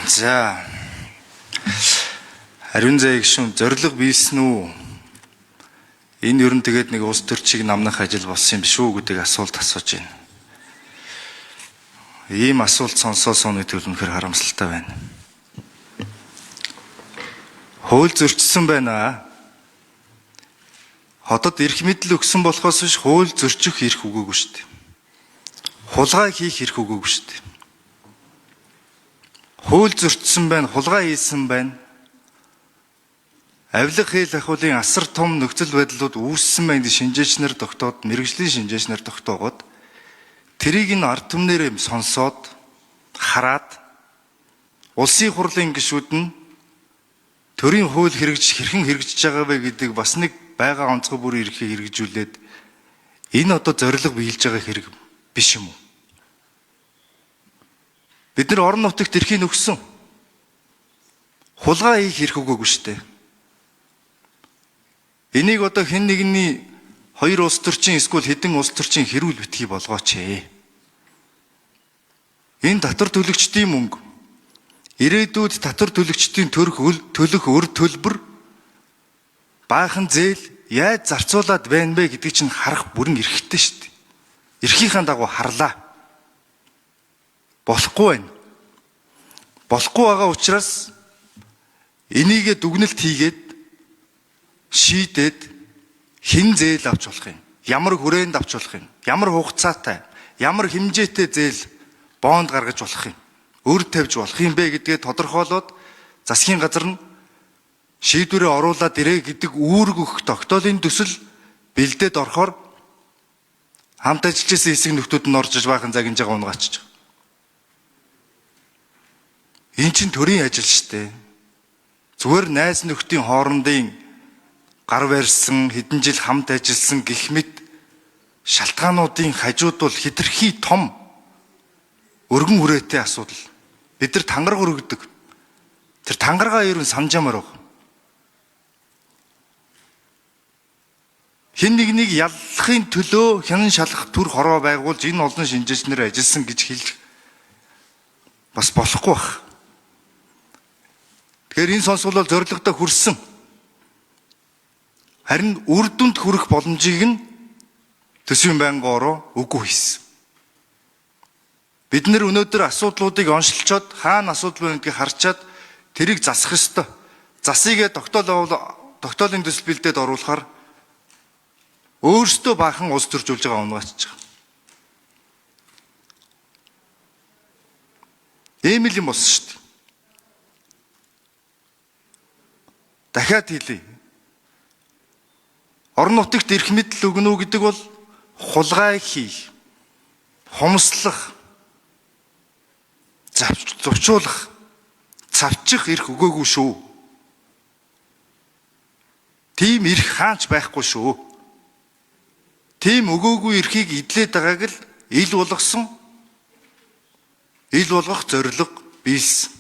За. Ариун заяа гишүүн зорилго биелсэн үү? Энэ ер нь тэгээд нэг улс төрчийг намнах ажил болсон юм биш үү гэдэг асуулт асууж байна. Ийм асуулт сонсоо сууна гэдэг нь үнэхээр харамсалтай байна. Хууль зөрчсөн байна. Хотод эрх мэдэл өгсөн болохоос биш хууль зөрчих эрх өгөөгүй шүү дээ. Хулгай хийх эрх өгөөгүй шүү дээ. Хууль зөрчсөн байна, хулгай хийсэн байна. Авилга хэл ахиулын асар том нөхцөл байдлууд үүссэн байна гэж шинжээчнэр тогтоод, мэрэгжлийн шинжээчнэр тогтоогоод тэрийг нь ард түмнэрээ сонсоод хараад улсын хурлын гишүүд нь төрийн хууль хэрэгж хэрхэн хэрэгжиж байгаа вэ гэдэг бас нэг байгаа онцгой бүр эрхийг хэрэгжүүлээд энэ одоо зорилго биелж байгаа хэрэг биш юм уу? Бид нар орон нутагт эрхийг өгсөн. Хулгай хийх эрх өгөөгүй шүү дээ. Энийг одоо хэн нэгний хоёр улс төрчин эсвэл хэдэн улс төрчин хэрүүл битгий болгооч ээ. Энэ татвар төлөгчдийн мөнгө, ирээдүйд татвар төлөгчдийн төлөх өр төлбөр, баахан зээл яаж зарцуулаад байна бэ гэдгийг чинь харах бүрэн эрхтэй шүү дээ. Эрхийнхээ дагуу харлаа. Болохгүй байна. Болохгүй байгаа учраас энийгээ дүгнэлт хийгээд шийдээд хэн зээл авч болох юм? Ямар хүрээнд авч болох юм? Ямар хугацаатай, ямар хэмжээтэй зээл бонд гаргаж болох юм? Өр тавьж болох юм бэ гэдгээ тодорхойлоод засгийн газар нь шийдвэрээ оруулаад ирээ гэдэг үүрэг өгөх тогтоолын төсөл бэлдээд орохоор хамт ажиллаж исэн хэсэг нөхдүүд нь орж иж баахан загинж байгаа унгаачж. Энэ чинь төрийн ажил шүү дээ. Зүгээр найз нөхдийн хоорондын гар барьсан, хэдэн жил хамт ажилласан гэх мэт шалтгаануудын хажууд бол хэтэрхий том өргөн хүрээтэй асуудал. Бид нар тангараг өргөдөг. Тэр тангаргаа ер нь санаж ямар баг. Хэн нэгнийг яллахын төлөө хянан шалах төр хороо байгуулж энэ олон шинжээчнэр ажилласан гэж хэлж бас болохгүй байх. Тэгэхээр энэ сонсгол бол зорилгодоо хүрсэн. Харин үр дүнд хүрэх боломжийг нь төсвийн байнгын ороо үгүй хийсэн. Бид нэр өнөөдөр асуудлуудыг оншилчоод хаана асуудал байна гэдгийг харчаад тэрийг засах ёстой. Засыгээ тогтоолын төсөл бэлдээд оруулахаар өөрсдөө баахан улс төржүүлж байгаа унгаачж байгаа. Ийм л юм болсон шүү дээ. Дахиад хэлье. Орон нутагт эрх мэдэл өгнө үү гэдэг бол хулгай хийх, хомслох, зовчуулах, цавчих эрх өгөөгүй шүү. Тийм эрх хаач байхгүй шүү. Тийм өгөөгүй эрхийг эдлээд байгааг л ил болгосон, ил болгох зорилго биелсэн.